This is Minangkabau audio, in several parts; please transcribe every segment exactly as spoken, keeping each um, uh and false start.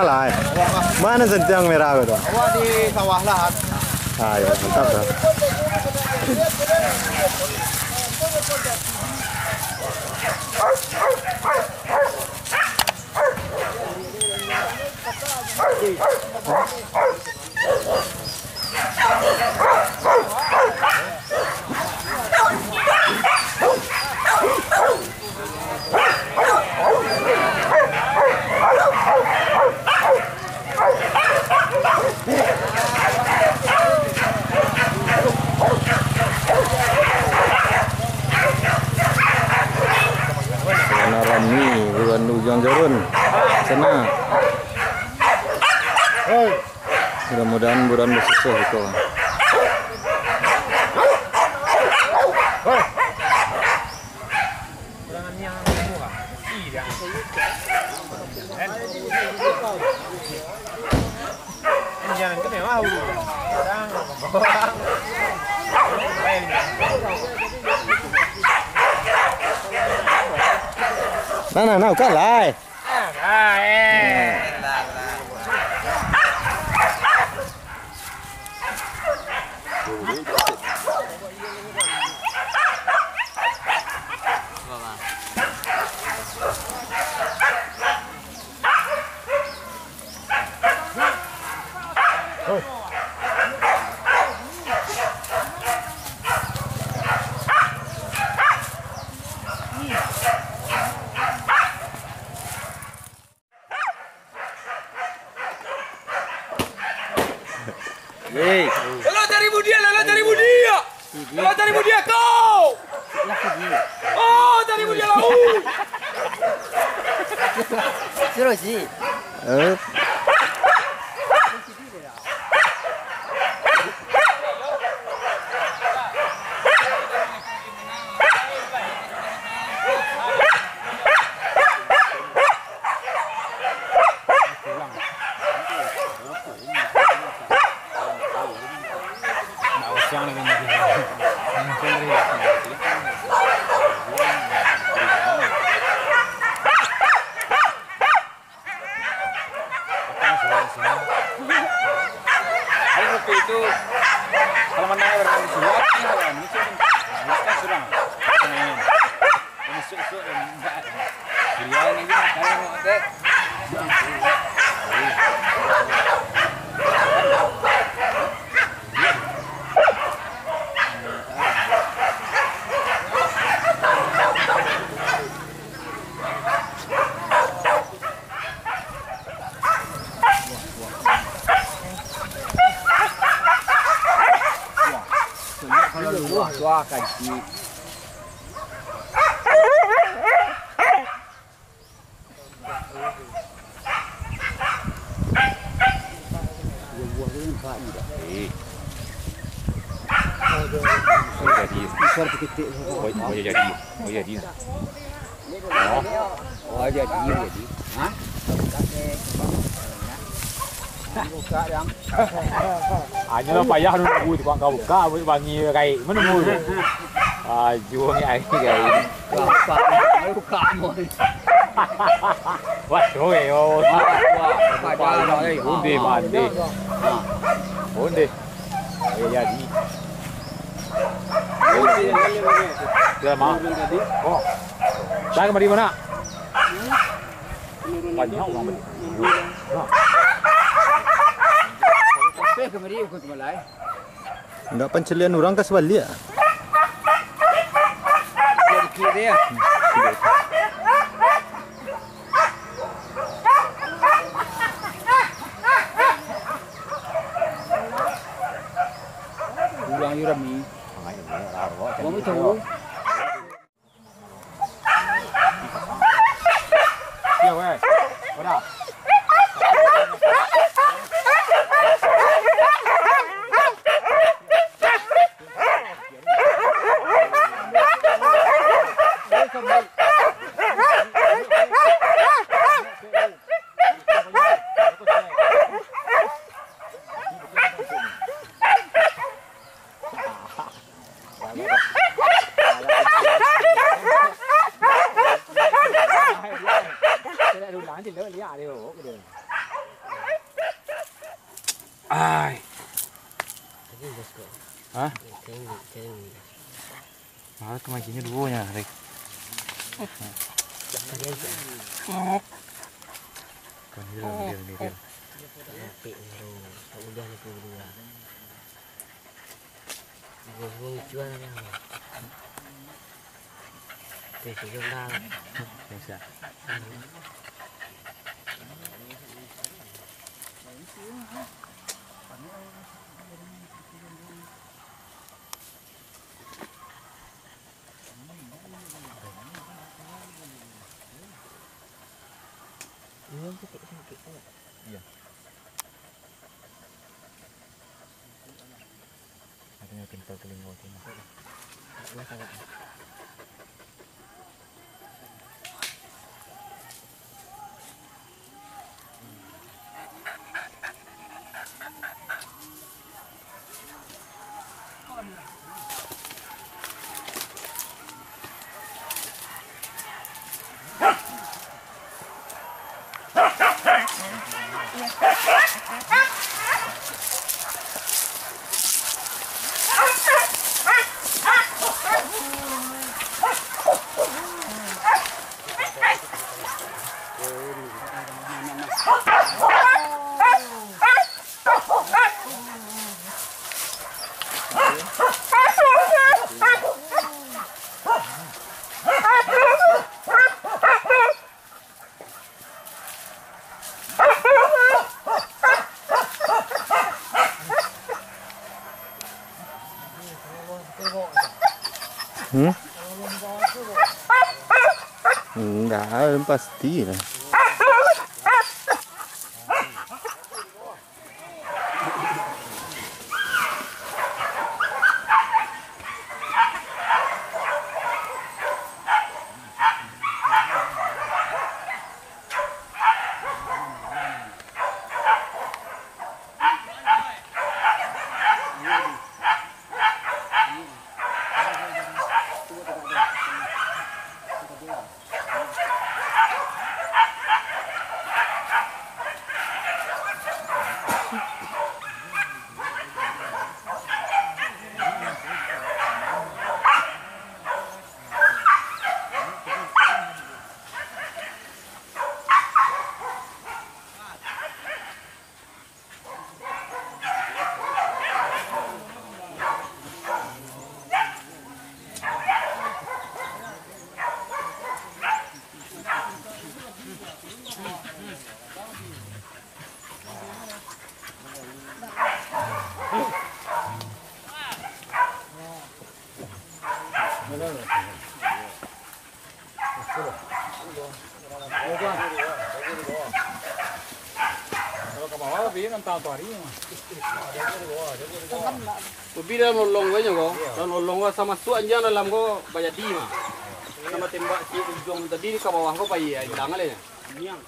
Lah, eh. Mana sentiang merah ko tu? Awak di sawah lah. Ah, ya, mantap dah. Sana rami, buruan Ujang Jorun. Sana. Mudah-mudahan buruan basusuah iko. Nah, nah, nah, bukan lah, eh. Lalu cari budia, lalu cari budia. Lalu cari budia kau. Oh, cari budia lau. Suruh si. Eh. Ayo, ngopi itu, kalau menang ya, bermain suap, ya, kan? Ini kan, nah, ini kan surang. Main. Ini suap-suap, ya, enggak. Kuliah lagi, makanya mau ada. Wah, wah, kancik. Eh. Oh, jadi. Oh, oh, jadi. Oh, jadi. Oh. Oh, jadi, jadi. Hah? Buka, Dang. Anyo lah payah nunggu tu, kau buka, buat bangi kain. Mana nunggu tu? Ajo ni air kain. Buka, buka, buka. Wah, tu, eh, oh. Wah, wah, wah, wah, wah. Onde, mande. Ha. Onde. Eh, jadi. Sudah, Ma? Oh. Dah kemari mana? Banyak orang beli. Nah. Sampai kemari ikut mulai. Ndak pancalian urang ka sabaliak. Dia di kiri dia. Urang yo rami. Urang itu. Yo, weh. Udah. Hah? Kering, kering. Ah, tu mancingnya duo nya, Rek. Kalian tu. Kan dia, dia, dia, dia. Apik tu. Tak udah ni kedua. Bunga-bunga hijau lah. Oke, sudah lah. Bisa. Iya. Artinya pintar telinga tu. Hmm? Enggak, pasti lah. Kalau ka bawah, tapi nan tahan tu hari mah. Tapi dalam lolong ko nyo ko, dalam lolong ko asa masuak anjiang dalam ko bajadi mah. Samo tembak si ujuang tadi ka bawah ko pai, ilang aleh nyo. Anjiang.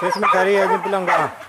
Terus mencari aja pulang, Kak.